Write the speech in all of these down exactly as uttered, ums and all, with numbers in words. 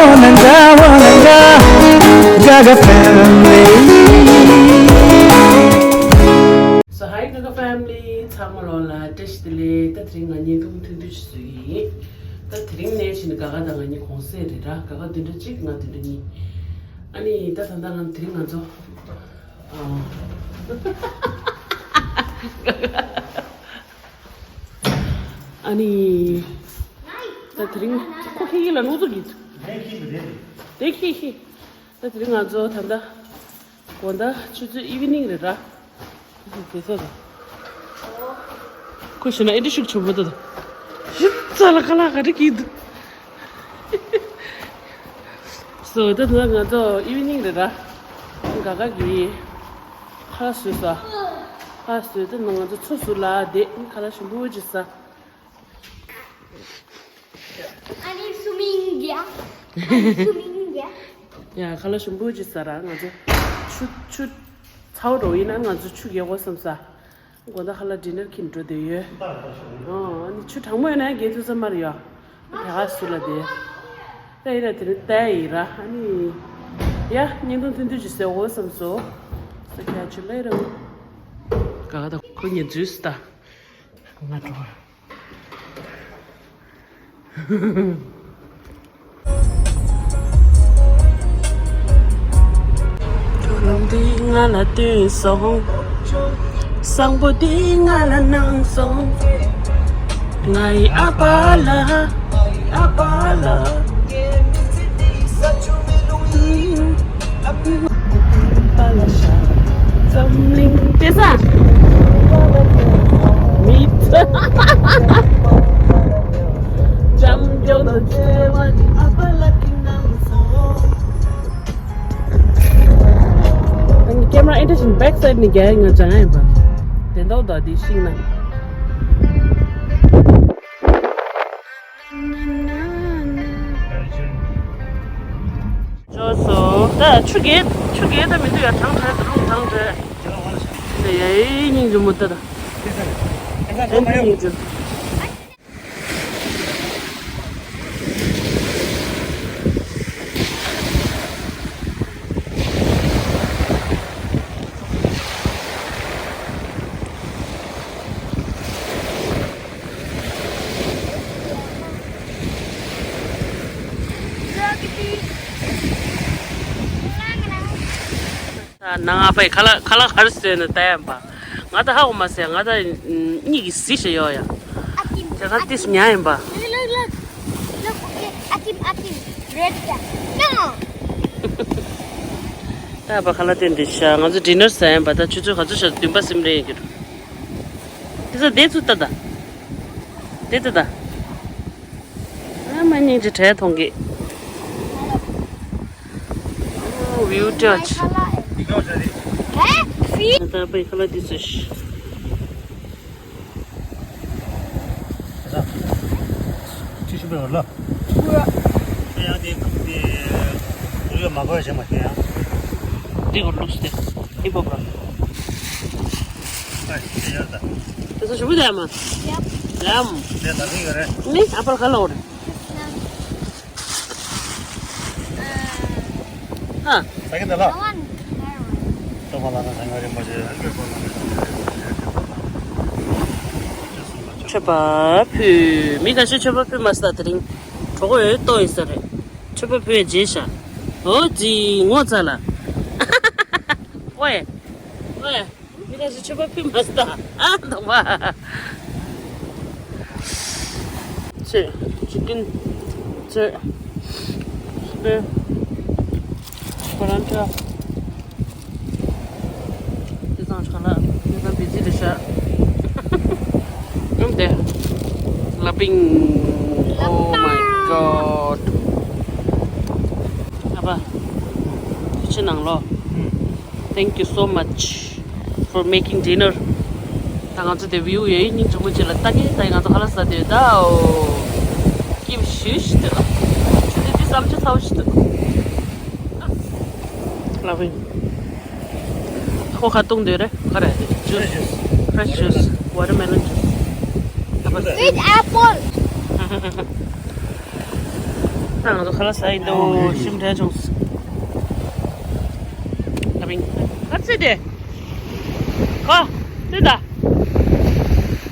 Wananga, wananga, Gaga family. So hi Gaga family, ཚང་མ་ལོ་ལ་བཀྲ་ཤིས་བདེ་ལེགས། ད་དེ་རིང་ང་གཉིས་ཐུང་ཐུང་ཐུང་ཞིག་བཟོས་ཡིན། ད་དེ་རིང་ནས་བྱས་ནས་ག་ག་དང་ང་གཉིས་གུང་སེང་རེད་ར། ག་ག་བདུན་ཕྲག་གཅིག་ང་བདུན་ཕྲག་གཉིས། ཨ་ནི་ད་ད་ལྟ་ང་དེ་རིང་ང་ཚོ་ཨ། ཨ་ནི། ད་དེ་རིང་ཁོ་ཁྱེད་ཡིན་ལ་ནུ་ཚོ་གིས། དེ་ཁྱེད་ཁྱེད། ད་དེ་རིང་ང་ཚོ་ད་ལྟ་དགོང་དག་ཆུ་ཚོད་ཨི་བི་ནིང་རེད་ར། དེ་ཚོ་རེད། ཁོ་ཞེ་ན་ཨེ་འདྲ་ཤུགས་ཆེན་པོ་འདུག་ད་ཞིབ་ཚ་ལ་ཁ་ལག་ག་འདྲ་གིས་འདུག་སོ་ད་ད་ང་ཚོ་ཨི་བི་ནིང་རེད་ར། ག་ག་གིས་ཁ་ལག་བཟོས་ས། ཁ་ལག་བཟོས་ད་ང་ཚོ་ཚོ་ཟུར་ལ་བསྡད། ཁ་ལག་ཞིམ་པོ་ཅིག་ཟ། ཨ་ནི་སུ་མིང་གྱ། ཨ་ནི་སུ་མིང་གྱ། ཡ་ཁ་ལག་ཞིམ་པོ་ཅིག་ཟ་ར། ང་ཚོ་ཆུ་ཆུ་ཚ་བོ་འགྲོ་ཡིན་ན་ང་ཚོ་ཆུ་རྒྱག་དགོས་བསམ་ས། དགོང་དག་ཁ་ལག་ཌི་ནར་ཁྱེར་འགྲོ་བསྡད་ཡོད། ཨོ་ཨ་ནི་ཆུ་གྲང་མོ་ཡོད་ན་རྒྱག་ཐུབ་ས་མ་རེད་ཡ། བད་ག་ཟུར་ལ་བསྡད། ད་ཡིན་ན་དེ་རིང་ལྟ་ཡིན་ར། ཨ་ནི་ཡ་བརྙན་ཐུང་ཐུང་ཐུང་ཅིག་བཟོ་དགོས་བསམ་སོང་། ས་ཁྱ་ཆུ་ལ་ཡི་ར། ག་ག་ད་ཁོ་གཉིས་འཛུལ་སོང་ད། ང་འགྲོ་བར། ལམ་འདི་ང་ལ་བསྟན་སོང་། བཟང་པོ་འདི་ང་ལ་གནང་སོང་། ང་ཡི་ཨ་ཕ་ལ། ཨ་ཕ་ལ། འཛམ་གླིང་དེ་ས། མི་ཚེ། འཇམ་འཇོག་ཏུ་བརྩེ་བ་ནི་ཨ་ཕ་ལ་གི་གནང་སོང་། ཀེམ་ར་ཨེ་འདྲ་བཞིན་བེག་སའིཌ་ནས་རྒྱག་ཡ་ང་སྦྱང་ཡ་ཡིན་པ། དེ་འདྲ་འདུག་དེ་ཤིང་ན། ཅོ་སོ། ད་ཆུ་རྒྱས་ཆུ་རྒྱས་ད་མི་འདུག་ཡ། གྲང་དྲགས་རུང་གྲང་དྲགས། ད་ཡ་ཡའི་སྙིང་རྗེ་མོ་ད་ད། ཨེ་འདི་སྙིང་རྗེ། ནང་ཨ་ཕས་ཁ་ལག་ཁ་ལག་ག་རེ་བཟོས་ནས་ལྟ་ཡ་ཡིན་པ། ང་ད་ཧ་གོ་མ་སོང་། ང་ད་གཉིད་ཀྱིས་བཟི་བཞག་ཡོད་ཡ། དེ་ག་ཏིས་ཉལ་ཡིན་པ། Look, look, look. Look, okay. Atim, Atim. Red cat. No. ད་ཨ་ཕ་ཁ་ལག་སྟེར་འདི་ཤ། ང་ཚོ་ཌི་ནར་ཟ་ཡིན་པ། ད་ཆུ་ཚོད་ག་ཚོད་ཤར། བདུན་པ་ཟིན་རེད་ཡིན་གྱི་རུ། དེ་ཚོ་བསྡད་ཚུལ་ལྟ་ད། བསྡད་ལྟ་ད། ཨ་མ་སྙིང་རྗེ་བྲལ་མཐོང་གི། ཨོ་བིའུ་ཊི་ཨ་ཆི། ཧེ། ད་ཨ་ཕའི་ཁ་ལག་འདི་ཚོ་ཤི། ཅི་ཞིག་པའི་བར་ལ། ཡང་དེ་དེ་དུ་ཡོད་མ་གོ་བྱེད་མ་ཤེས་ཡང་། འདི་གོ་ལུགས་དེ་ཧིབ་ཧོབ་ལ། ཨ་ཤེས་ཡོད་ད། དེ་ཚོ་ཞུ་བུ་དེ་མ། ཡབ། དེ་ལ་རིང་ཡོད་རེད། ནི་ཨ་པར་ག་ལ་འོ་རེད། ཧ། ད་གིན་ད་ལ། ད་མ་ལ་ན་ང་རེ་མ་བྱེད། མཆོད་པ་ཕུལ། མི་ཁ་ཤས་མཆོད་པ་ཕུལ་མ་ས་དེ་རིང་གྲོགས་པོ་ཡོད་ཏོ་ཡིན་ས་རེད། མཆོད་པ་ཕུལ་རྗེས་ཤ། འོ་ཙི་ངོ་ཚ་ལ། ཝེ། ཝེ། མི་ཁ་ཤས་མཆོད་པ་ཕུལ་མ་ས། ཨ་དང་པ། ཚོད། ཅི་ཀིན། ཚོད། སྤེ། ཁོ་རང་ཁྲ། དེ་ཚང་ཁྲ་ལ། དེ་ཚང་བི་ཛི་རེད་ཤག་ཨམ་དེ། Loving. Oh my God. ཨ་ཕ། ཕྱི་ནང་ལོ། Thank you so much for making dinner. ད་ང་ཚོ་དེ་བིའུ་ཡོད་སྙིང་རྗེ་མོ་ཅིག་ལ་ལྟ་གི། ད་ང་ཚོ་ཁ་ལག་ཟ་དེ་ད་ཨོ། སྐྱིད་ཞུ་ཞུ་དུ། ཆུ་དེ་དེ་བསམ་ཆུ་ཚ་བོ་ཞུ་དུ། Loving. ཁོ་ཁ་བཏུང་འདོད་རེད། ག་རེ། Juice. Fresh juice. Watermelon juice. Sweet apple. ང་ཚོ་ཁ་ལག་ཟ་ཡི་འདུག་ཞིམ་དྲགས་བྱུང་། ཨ་མིང་། ཨ་ཙི་དེ། ཁོ། ཙི་ད།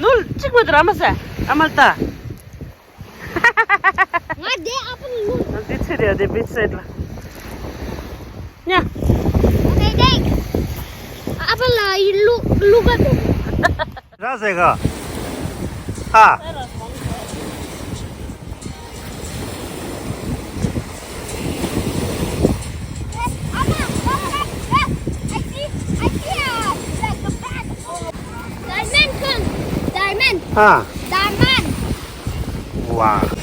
ནུ་གཅིག་མ་དུ་ར་མ་ཟ། ཨ་མ་ལྟ། ང་དེ་ཨ་ཕ་ལུ། འདི་ཚེ་རེད་དེ་བི་སེད་ལ། ཉ། དེ་དེ། ཨ་ཕ་ལ་ཡི་ལུ་ལུ་ག་དེ། ར་ཟེ་ག་ཨ། Diamond come. Diamond. ཨ། Diamond. ཝ།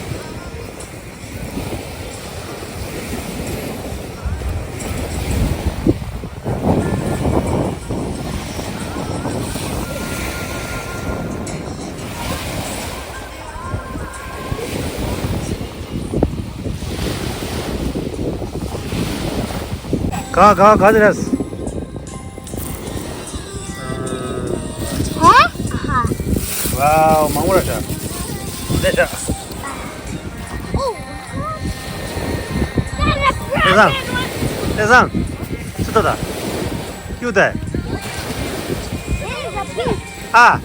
ག་ག་ག་དེ་རེད། ཧ། ཧ། ཝའོ། མང་པོ་ར་ཤ། འདི་ཤ། ཨོ། ཨེ་ཟང་། ཨེ་ཟང་། ཅི་ཏོ་ད། ཡུ་ཏེ། ཨ།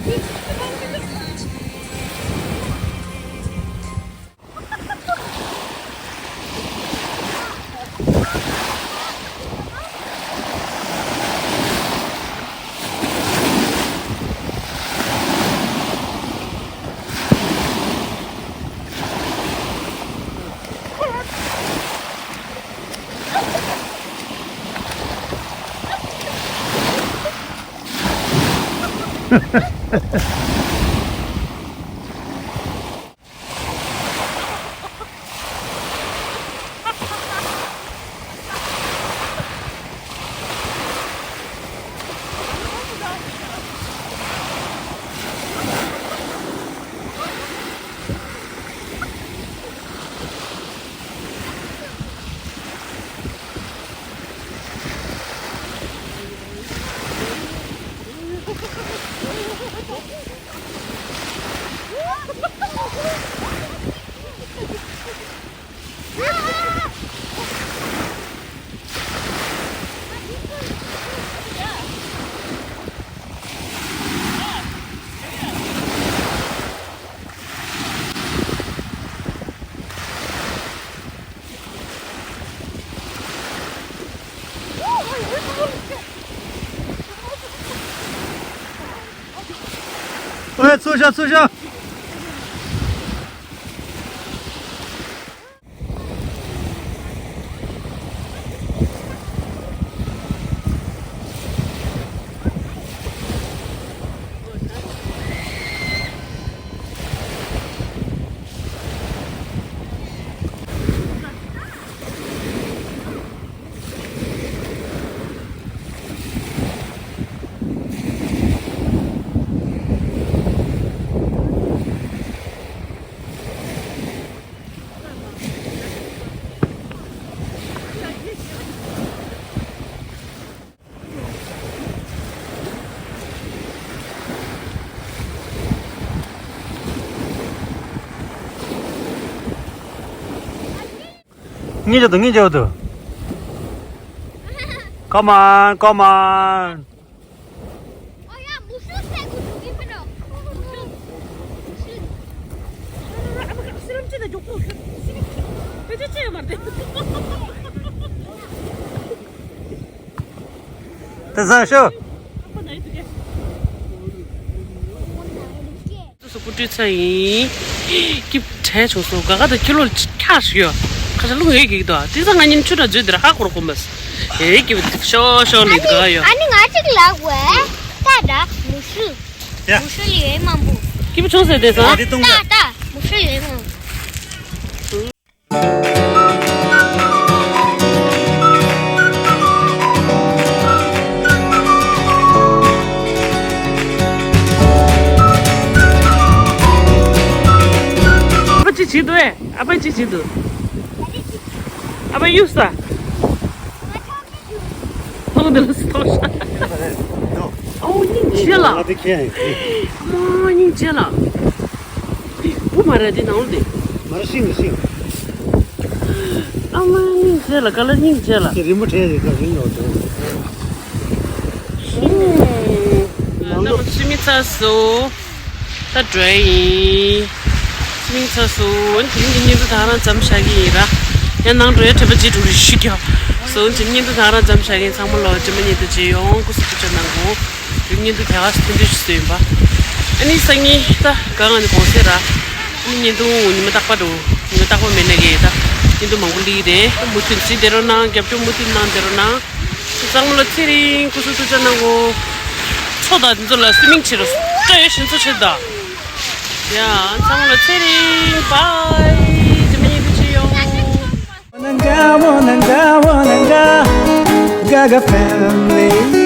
ཨོའི། ཚུར་བཞག་ཚུར་བཞག་ངེད་ཅག་ཏུ། ངེད་ཅག་ཏུ། Come on, come on. དེ་ཚང་ཤོ། སུ་སྐུ་དྲུང་ཚ་ཡིན། སྐྱིབས་བྲལ་བྱུང་སོང་། ག་ག་དང་ཁྱི་ལོ་ཁྱག་ཞིག་ཡོད། ཁ་ཤ་རླུང་ཡོད་ཀྱི་འདུག་དེ་ཚང་ང་ཉིན་ཆུ་དྲ་འཛུལ་དེར་ཧ་གོ་ར་གོ་མ་སི། ཨེ་སྐྱིབས་ཤོ་ཤོ་ལི་དགའ་ཡོད། ཨ་ནི་ང་གཅིག་ལ་བས། ད་ད་མུ་ཤུ། ཡ། མུ་ཤུ་ལི་ཡོད་མང་པོ། སྐྱིབས་བྱུང་ཟེར་དེ་ཚང་། ད་ད་མུ་ཤུ་ཡོད་མང་པོ། ཨ་ཕ་ཅི་བྱེད་འདུག་ཨེ། ཨ་ཕ་ཅི་བྱེད་འདུག་ཨ་ཕ་གཡུག་ས། ཐོག་འདི་ལ་སི་ཐོག་ཤ། ཨོ་སྙིང་རྗེ་ལ། ང་དེ་ཁྱེད་ཨེ། མ་སྙིང་རྗེ་ལ། བུ་མ་རེད་དེ་ནང་ལ་དེ། མ་རེད་ཤིང་ཤིང་། ཁྱེད་ལ་ཀ་ལར་སྙིང་རྗེ་ལ། ཁྱེད་རིན་པོ་ཁྲེལ་རེད་ཀ་རིན་ལོ་དོ། ནང་ལོ་སུ་མི་ཚ་སོ། ད་འགྲོ་ཡིན། སུ་མི་ཚ་སོ། འོན་ཏེ་ཡིན་གྱི་སྙིང་དུ་ད་རང་ཙམ་བཞག་གི་ཡིན་ར། ཡང་ནང་འགྲོ་ཡ་དྲན་པ་བརྗེད་འགྲོ་རེ་ཞིག་ཡོད། སོ་འོན་ཏེ་སྙིང་དུ་ད་རང་ཙམ་བཞག་གི་ཡིན། ཚང་མ་ལོ་དྲན་པ་ཉིད་དུ་བརྗེད་ཡོང་སྐུ་གཟུགས་ཐུགས་ཅག་གནང་གོ། ཡུལ་ཉིན་དུ་དེ་ག་སེ་ཐུན་ཏེ་ཞུ་སོ་ཡིན་པ། ཨ་ནི་སང་ཉིན་ད་གང་ཨ་ནི་གོང་སེ་ར། ཨ་ནི་ཉིན་དུ་ཉི་མ་རྟག་པ་འགྲོ། ཉི་མ་རྟག་པ་མེད་ན་གི་ད་ཉིན་དུ་མང་པོ་ལི་རེད། མུ་མཐུད་ཅི་བསྡད་རོགས་གནང་། རྒྱབ་སྐྱོར་མུ་མཐུད་གནང་བསྡད་རོགས་གནང་། ཚང་མ་ལ་ཚེ་རིང་སྐུ་གཟུགས་ཐུགས་ཅག་གནང་གོ། ཚོ་དང་འདི་ཚོ་ལ་སུ་མིང་བྱེད་རོགས། སྐྲ་ཡོད་ཞིང་ཚོ་བྱེད་ད། ཡ། ཚང་མ་ལ་ཚེ་རིང་། བྷའི། རྗེས་མ་ཉིན་དུ་མཇལ་ཡོང་། Wananga, wananga, wananga, Gaga family.